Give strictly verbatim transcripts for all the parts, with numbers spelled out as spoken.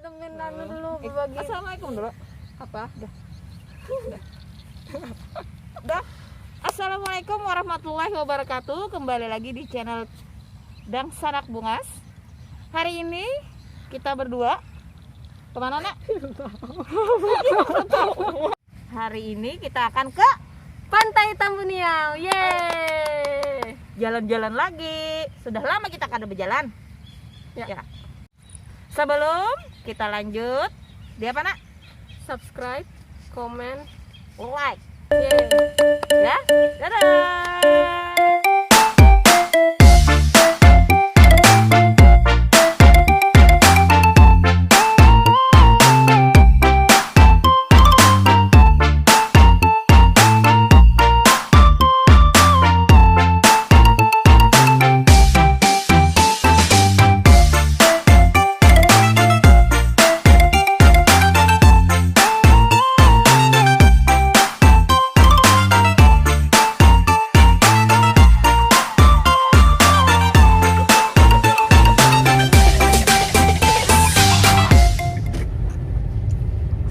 Temenan dulu berbagi. Assalamualaikum dulu. Apa? Dah. Dah. Assalamualaikum warahmatullahi wabarakatuh. Kembali lagi di channel Dangsanak Bungas. Hari ini kita berdua kemana, Nak? Hari ini kita akan ke Pantai Tambuniau. Yeay. Jalan-jalan lagi. Sudah lama kita kada berjalan. Ya. Ya. Sebelum kita lanjut, di apa, Nak? Subscribe, comment, like. Yeay. Ya. Dadah.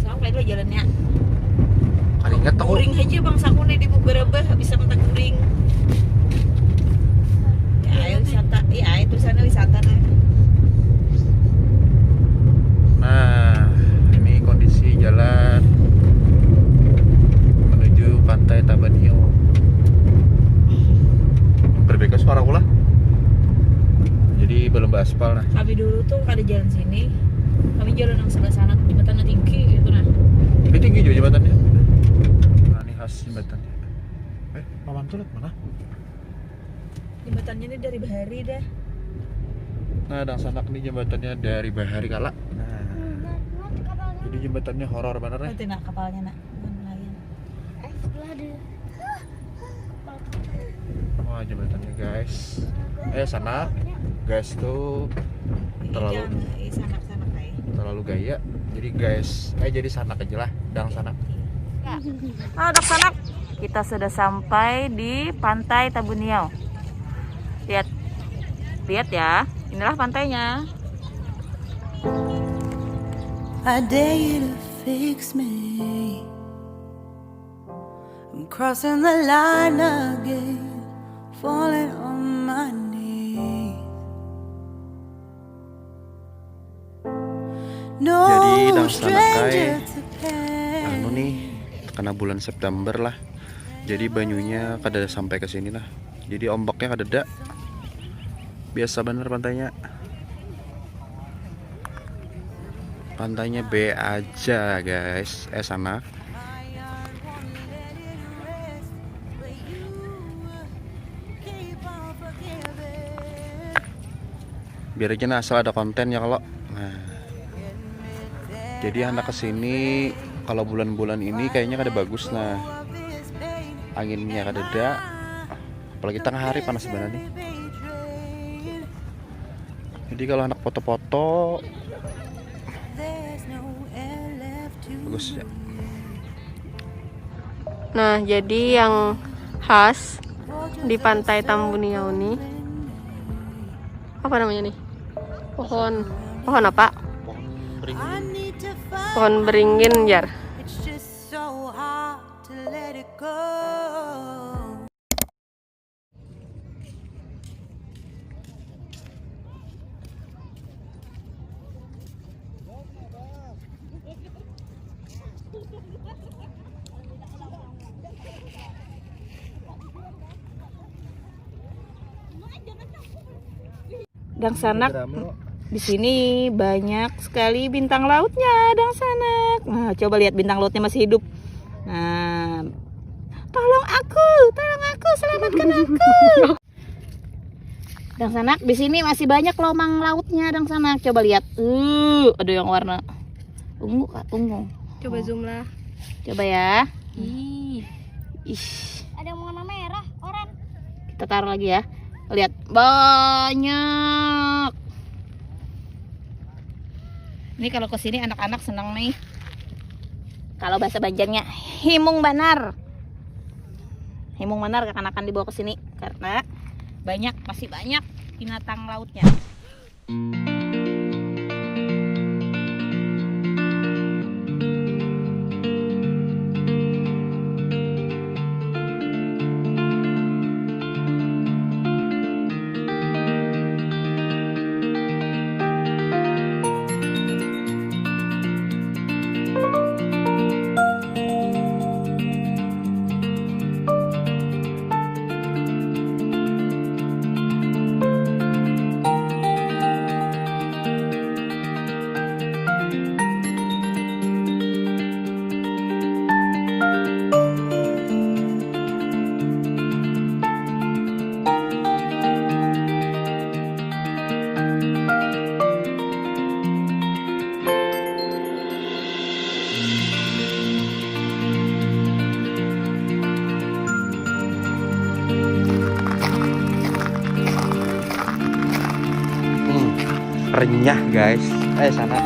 Sampai lah jalannya. Kada ingat aku. Guring aja bangsaku nih di beberapa bisa mentak guring. Ya, ayo wisata. Ya, itu sana wisata, nah. Nah, ini kondisi jalan menuju Pantai Tabanio. Berbeda suara pula. Jadi belum aspal, nah. Kami dulu tuh kada jalan sini. Kami jalan yang sebelah sana, jembatannya tinggi gitu, nah. Tapi tinggi juga jembatannya. Nah, ini khas jembatannya. Eh, paman tuh lewat mana? Jembatannya ini dari bahari dah. Nah, Dangsanak nih jembatannya dari bahari kala. Nah. Jadi jembatannya horor banget, eh. Nanti, nak, kapalnya, nak. Bukan nelayan. Eh, sebelah deh. Wah, jembatannya, guys. Eh, sana. Guys tuh terlalu, jangan, eh, sanak-sanak, eh, terlalu gaya. Jadi, guys, eh, jadi sanak aja lah, Dangsanak. Ah, Dangsanak. Kita sudah sampai di Pantai Tabuniau. Lihat. Lihat ya. Inilah pantainya. I dare you to fix me. I'm crossing the line again, falling on my knees. Jadi, Dangsanak ai, anu nih, kena bulan September lah. Jadi, banyunya kada sampai ke sini lah. Jadi, ombaknya kadada. Biasa bener pantainya. Pantainya be aja, guys. Eh, sana. Biar aja, nah, asal ada konten ya, kalau. Nah. Jadi, anak kesini kalau bulan-bulan ini kayaknya kada bagus, nah. Anginnya kadada. Apalagi tengah hari panas banget nih. Jadi, kalau anak foto-foto bagus ya. Nah, jadi yang khas di Pantai Tambuniau nih, apa namanya nih? Pohon, pohon apa? Pohon beringin. Pohon beringin, jar. Dangsanak, di sini banyak sekali bintang lautnya, Dangsanak. Nah, coba lihat, bintang lautnya masih hidup. Nah, tolong aku, tolong aku, selamatkan aku. Dangsanak, di sini masih banyak lomang lautnya, Dangsanak. Coba lihat. Uh, ada yang warna ungu, Kak, ungu. Coba zoom lah. Coba ya. Ih. Ih. Ada yang warna merah, oren. Kita taruh lagi ya. Lihat, banyak. Ini kalau ke sini anak-anak senang nih. Kalau bahasa Banjarnya, himung banar. Himung banar kakanakan dibawa ke sini karena banyak, masih banyak binatang lautnya. Renyah, guys. Eh, sana.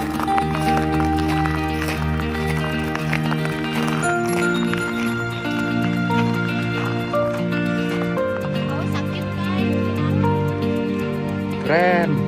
Keren.